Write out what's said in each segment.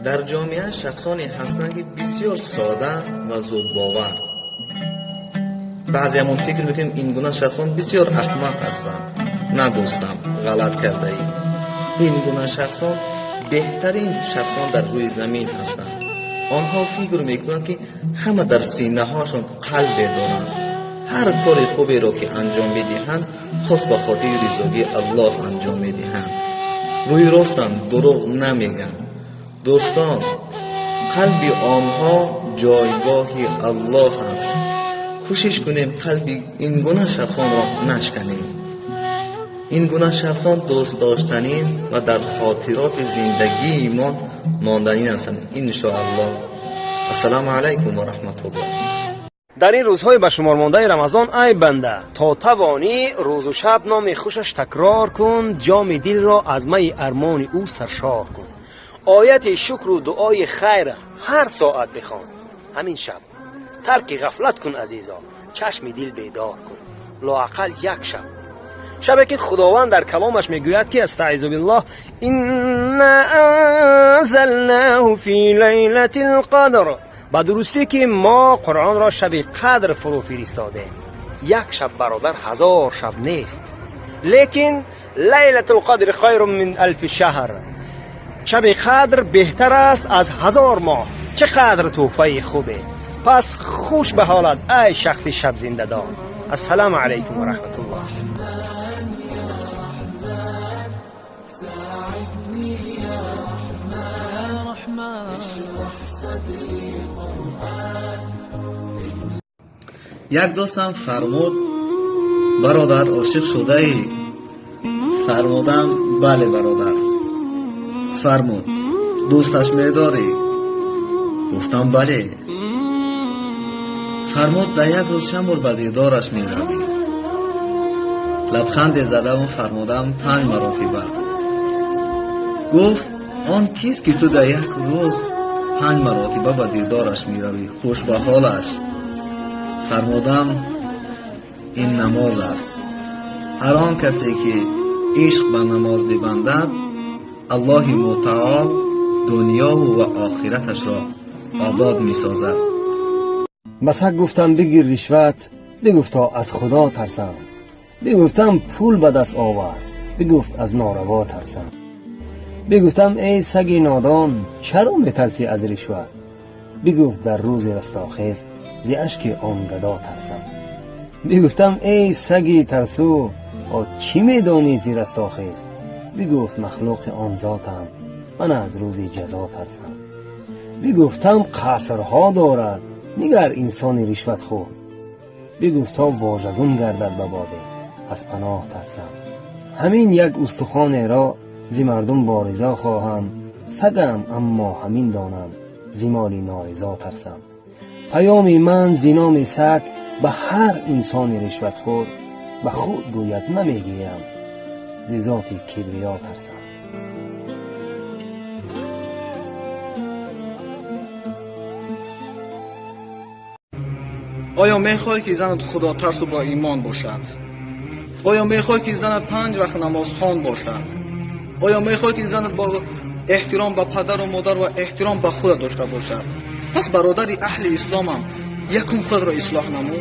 Дар ҷомеа шахсоне ҳастанд, ки бисёр сода ва зудбовар. Баъзеамон фикр мекунем, ин гуна шахсон бисёр аҳмақ ҳастанд. На, дӯстам, ғалат кардаӣ. Ин гуна шахсон беҳтарин шахсон дар рӯи замин ҳастанд. Онҳо фикр мекунанд, ки ҳама дар синаҳояшон қалбе доранд. Ҳар кори хуберо, ки анҷом медиҳанд, хос ба хотири ризогии Аллоҳ анҷом медиҳанд. Рӯи ростанд, дурӯғ намегӯянд. Дӯстон, қалби онҳо ҷойгоҳи Аллоҳ аст. Кӯшиш кунем, қалби ин гуна шахсонро нашканем. Ин гуна шахсон дӯстдоштанин ва дар хотироти зиндагиимон монданин ҳастанд, иншоаллоҳ. Ассалому алайкум ва раҳматуллоҳ. Дар ин рӯзҳои ба шумор мондаи Рамазон, ай банда, то тавонӣ, рӯзу шаб номи хушаш такрор кун, ҷоми дилро аз майи армони ӯ саршор кун, ояти шукру дуои хайр ҳар соат бихон. Ҳамин шаб тарки ғафлат кун, азизо, чашми дил бедор кун, лоақал як шаб, шабе ки Худованд дар каломаш мегӯяд, ки астаизу биллоҳ: инна анзалнаҳу фи лайлати лқадр. Ба дурустӣ, ки мо Қуръонро шаби қадр фурӯ фиристодем. Як шаб, бародар, ҳазор шаб нест, лекин лайлатулқадри хайрун мин алфи шаҳр, шаби қадр беҳтар аст аз 1000 моҳ. Чӣ қадр тӯҳфаи хубе! Пас хуш ба ҳолат, ай шахси шабзиндадор. Ассалому алайкум ва раҳматуллоҳ. Як дӯстам фармуд: «Бародар, ошиқ шудаӣ?» Фармудам: «Бале, бародар». Фармуд: «Дӯсташ медорӣ?» Гуфтам: «Бале». Фармуд: «Дар як рӯз чанд бор ба дидораш меравӣ?» Лабханде задаму фармудам: «Панҷ маротиба». Гуфт: «Он кист, ки ту дар як рӯз панҷ маротиба ба дидораш меравӣ? Хуш ба ҳолаш». Фармудам: «Ин намоз аст. Ҳар он касе, ки ишқ ба намоз бибандад, Аллоҳи мутаол дунёву ва охираташро обод месозад». Ба саг гуфтам: «Бигир ришват». Бигуфт: «То аз Худо тарсам». Бигуфтам: «Пул ба даст овар». Бигуфт: «Аз нораво тарсам». Бигуфтам: «Эй саги нодон, чаро метарсӣ аз ришват?» Бигуфт: «Дар рӯзи растохез зи ашки он гадо тарсам». Бигуфтам: «Эй саги тарсу, о чӣ медонӣ зи растохез?» Бигуфт: «Махлуқи он зотам ман, аз рӯзи ҷазо тарсам». Бигуфтам: «Қасрҳо дорад, нигар инсони ришватхӯр». Бигуфт: «То вожагун гардад ба боде, аз паноҳ тарсам». Ҳамин як устухонеро зи мардум боризо хоҳам. Сагам, аммо ҳамин донам, зи моли норизо тарсам. Паёми ман зи номи саг ба ҳар инсони ришватхӯр: ба худ гӯяд намегирам, зи зоти кибриё тарсам. Оё мехоҳӣ, ки занат худотарсу бо имон бошад? Оё мехоҳӣ, ки занат панҷ вақт намозхон бошад? Оё мехоҳӣ, ки занат бо эҳтиром ба падару модар ва эҳтиром ба худат дошта бошад? Пас, бародари аҳли исломам, якум худро ислоҳ намо.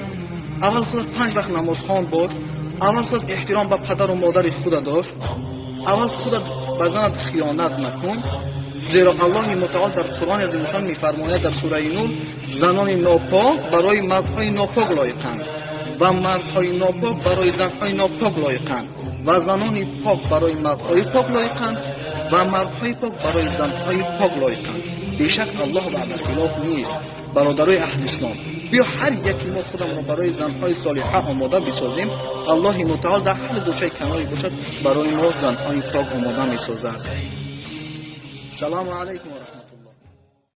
Аввал худат панҷ вақт намозхон бош. Аввал худат эҳтиром ба падару модари худат дошт. Аввал худат ба занат хиёнат накун, зеро Аллоҳи мутаол дар Қуръони азимушон мефармояд, дар сураи Нур: занони нопок барои мардҳои нопок лоиқанд ва мардҳои нопок барои занҳои нопок лоиқанд ва занони пок барои мардҳои пок лоиқанд ва мардҳои пок барои занҳои пок лоиқанд. Бешак, Аллоҳ ваъдахилоф нест. Бародарои аҳли ислом, биё ҳар яки мо худамро барои занҳои солиҳа омода бисозем. Аллоҳи мутаол дар ҳар гӯшаи каноре бошад, барои мо занҳои пок омода месозад. Салому алайкум ва раҳматуллоҳ.